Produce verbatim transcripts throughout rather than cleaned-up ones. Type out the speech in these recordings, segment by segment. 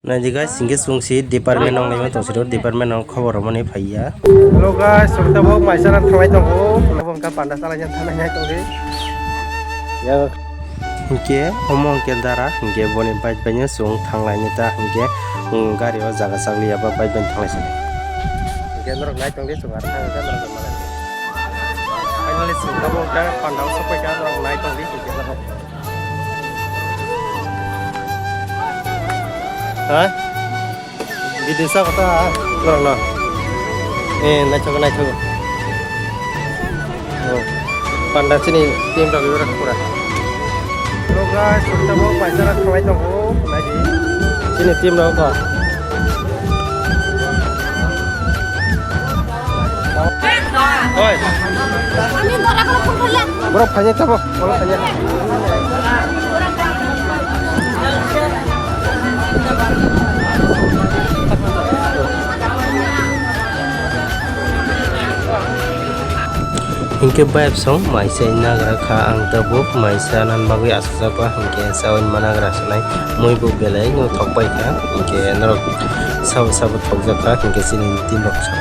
Naidi guys, hingke chwng si department nong lema tong siro, department nong khobor romani phaiya. Hello guys, chwng tabok maisa na thanglai tongo. Abo wngkha panda salai na thanglai nai tongdi. Ya. Hingke omo hingke dara, hingke boni bike bai no chwng thanglai ni ta, hingke, um, gari o jaga chakli ya ba bike bai thanglai sini. Hingke norok nai tongdi chwng ar thang ka norok malai. Finally chwng tabok hingke panda o sopai ka norok nai tongdi hingke norok. Ha? Bidesa kota ha? Norok no. Eh, naithok naithok. Oh. Panda chini team rok yura khura. Hello guys, chwng tabok paisa na thanglai tongo. Naidi. Chini team rok ko. Oi. Borok phainai tabo, borok phainai. Hingke bayapsong maisa nagra kha ang tabuk maisa nan bagwi asajak ba hingke chaui ma nagra sanai mui bo belai no thok bai kha hingke norok sabo sabo thokjak kha hingke chini team rok sa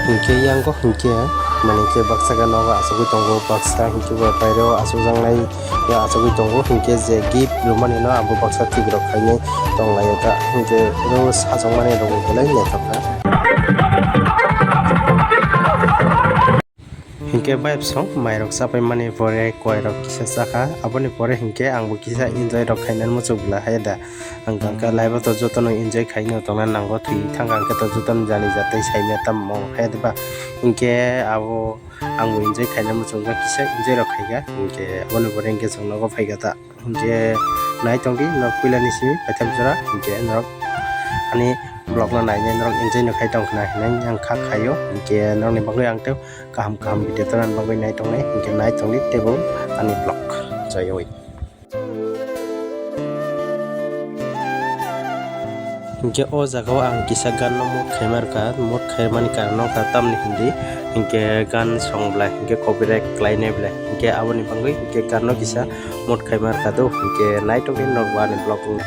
hingke yango hingke manui khe baksa khe nogo asugui tongo baksa hingke bo baireo asukjaknai. Asugui tongo hingke je gift rwmani no abo baksa thik rok khainai tonglaio ta hingke oro sajokmani rok belai naithok kha. Hingke bayapsong mairok chapai mani pore koirok kisa chakha aboni pore hingke angbo kisa enjoy rok khainani muchuk bwla hai da ang tangka life o to jotono enjoy khaino tongna nango thwi thangka hingke to jotono jani jatwi saimya tamo hai da ba hingke abo. Ang bo enjoy khaina muchungo kisa enjoy rok khaika, hinkhe aboni pore hinkhe chwng nogo phaika ta. Hinkhe nai tongdi norok puila ni simi paithak jora, hinkhe norok ani vlog no nainai norok enjoy no khai tong khna hinwi ang kha khaio. Hinkhe norokni bagwi ang tei kaham kaham video torna bagwi nai tongnai, hinkhe nai tongdi teibo ani vlog. Joyoi. Hinkhe o jaga o ang kisa gan no mut khaima rwkha, mut khaimani karon wngkha tamni hindi hinkhe gan song belai hinkhe copyright khlainai belai hinkhe aboni bagwi hinkhe gan no kisa mut khaima rwkha do hinkhe naitokdi norok bo ani vlog o.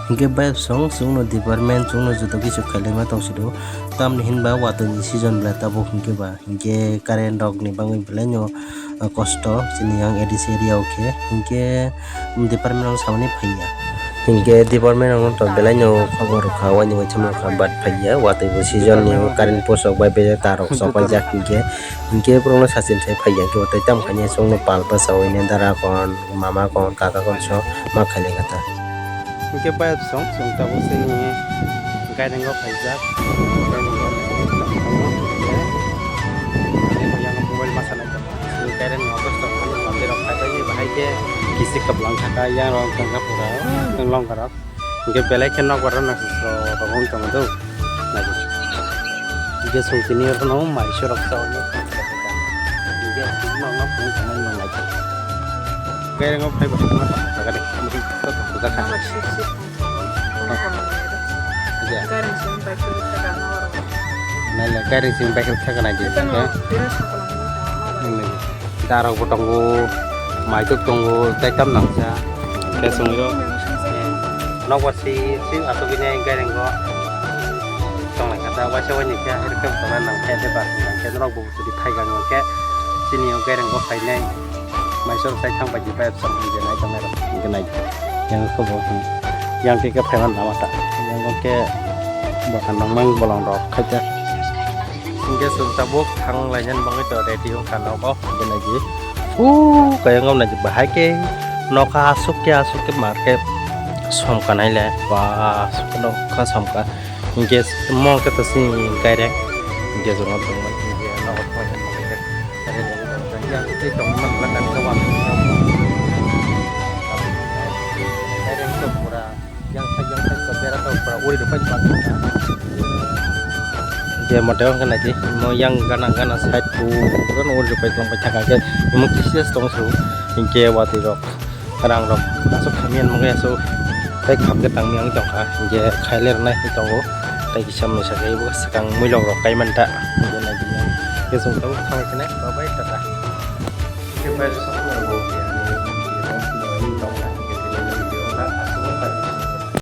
Hinkhe bayapsong chwngno department chwngno joto kisu khailaima tongsido tamni hinba watwi ni season belai tabuk hinkhe ba. Hinkhe current rok ni bagwi belai no, ah, kosto chini yang A D C area o khe. Hinkhe department rok samani phaiya. Hinkhe department rok no to belai no khobor rwkha, waini waitham rwkha, but phaiya. Watwi bo season ni current post rok bai bejak tar rok sok paijak hinkhe. Hinkhe borok no sachin sai phaiya, hinkhe tei tamo khainai chwngno pal bwsao hwnwi dara kon, mama kon, kaka kon so ma khailai kha ta. Hinkhe bayapsong chwng tabuk chini gairengo phaijak. Gairengo yang mobile masa nai tongo. Chini gairengo bosta phano mandirok phaibaini bahai khe kisi kwblang thaka yang rok wngkha pura longkorok. Hinkhe belai khe nokbar rok naisik rok wng tongo do. Naidi. Hinkhe chwng tini oro no maiso rok chaui no tong kha. Hinkhe nok nok phunuk tongmani no naidi. Gairengo phaibo tongma tong kha de. Muitu to tong kha. Naila gairing simi bai khe thaka naidi. Darok bo tongo, maitok tongo, tei tam nangsa. Khe chwngno nokbar si si asugwi nai gairing o tonglai kha ta waisa waini khe hai khe tongna nang khe de ba nang khe norok bo sudi phai gang khe chini o gairing o phainai maisor sai thang bai di bai sam hingke nai tongnai rok hingke nai yang khe bo yang khe khe phaiman lama ta yang khe bwkha nangmang bolong rok khaita. Hingke chwng tabuk thang lainani bagwi to ready wngkha nogo, hingke naidi. O kayang wng naidi bahai khe nokha aswk khe aswk khe mar khe somkha naile ba aswk khe nokha somkha. Hingke mo khe to chini gairek hingke chwng tongmani hingke nogo thang lainani bagwi khe ready wngkha yang tei tongmani bagwi khe wngkha. Gairek to pura. Yang side, yang side ko bera to pura uri rwpai bang. Je mote wng kha naidi, mo yang gana gana side pura no uri rwpai tong pai thaka khe, imo kisi tong su, hingke watwi rok, rang rok, aswk khamya nugwi aswk, tei kham khe tangwi ang tong kha, hingke khaile rwnai hinwi tongo, tei kisa misa khe ebo swkang muilok rok kai man ta, hingke naidi, hingke chwng tabuk thanglai sinai, bye bye, tata. Hingke bai rwkha